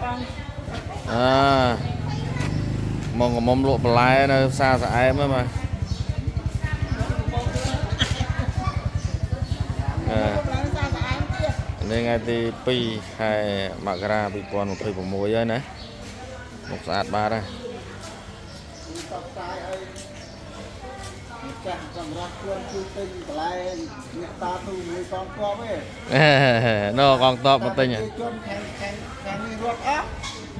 បង អើមកងមុំលក់បន្លែនៅផ្សារស្អែមហ្នឹងបាទអឺ ឡើងសាស្អាតទៀត នេះថ្ងៃទី2ខែមករា2026ហើយណាមុខស្អាតបាទហើយ តបផ្សាយឲ្យម្ចាស់សម្រាប់ខ្លួនជួយទិញបន្លែអ្នកតាទូមួយកងទ័ពឯង ណកងតបមកទិញហ៎ ជនខាងខាងខាងនេះរត់អស់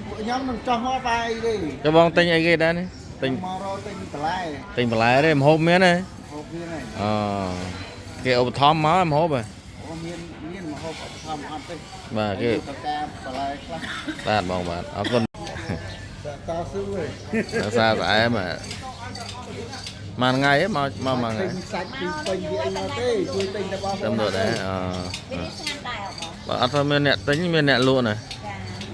ពួកខ្ញុំនឹងចោះមកបាយអីទេ ចុះបងទិញអីគេដែរនេះទិញ មករកទិញបន្លែ ទិញបន្លែទេម្ហូបមានទេ ហូបមានហើយ អគេឧបត្ថម្ភមកម្ហូបហ៎ អូមានមានមហូបអត់ធំអត់ទេ បាទគេ តការបន្លែខ្លះ បាទបងបាទអរគុណ តស៊ូឯង នៅផ្សារស្អែមហ៎មួយថ្ងៃហ៎មកមកមួយថ្ងៃ ទិញសាច់ពីពេញវាអីមកទេជួយទិញតែបង តាមនោះដែរអ វានេះស្ងាត់ដែរអត់បង បើអត់ទៅមានអ្នកទិញមានអ្នកលក់ណា ចា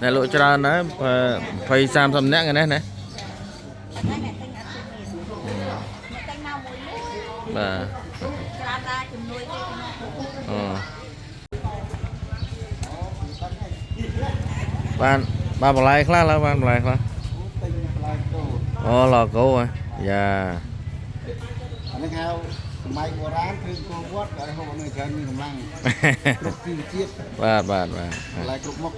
អ្នកលក់ច្រើនដែរ20 30នាក់ហ្នឹងណា តែអ្នកទិញអត់ជិះមានអ្នកទិញមកមួយមួយ បាទ ច្រើនដែរជំនួយគេក្នុង អូបានបានបន្លែខ្លះឡើយបានបន្លែខ្លះ ទិញបន្លែគោ អូឡកោហ៎យ៉ា អានេះហៅសម័យបុរាណគឺគោវត្តឲ្យហូបនៅច្រើនមានកម្លាំងគ្រប់ជីវជាតិ បាទបាទបាទ បន្លែគ្រប់មុខ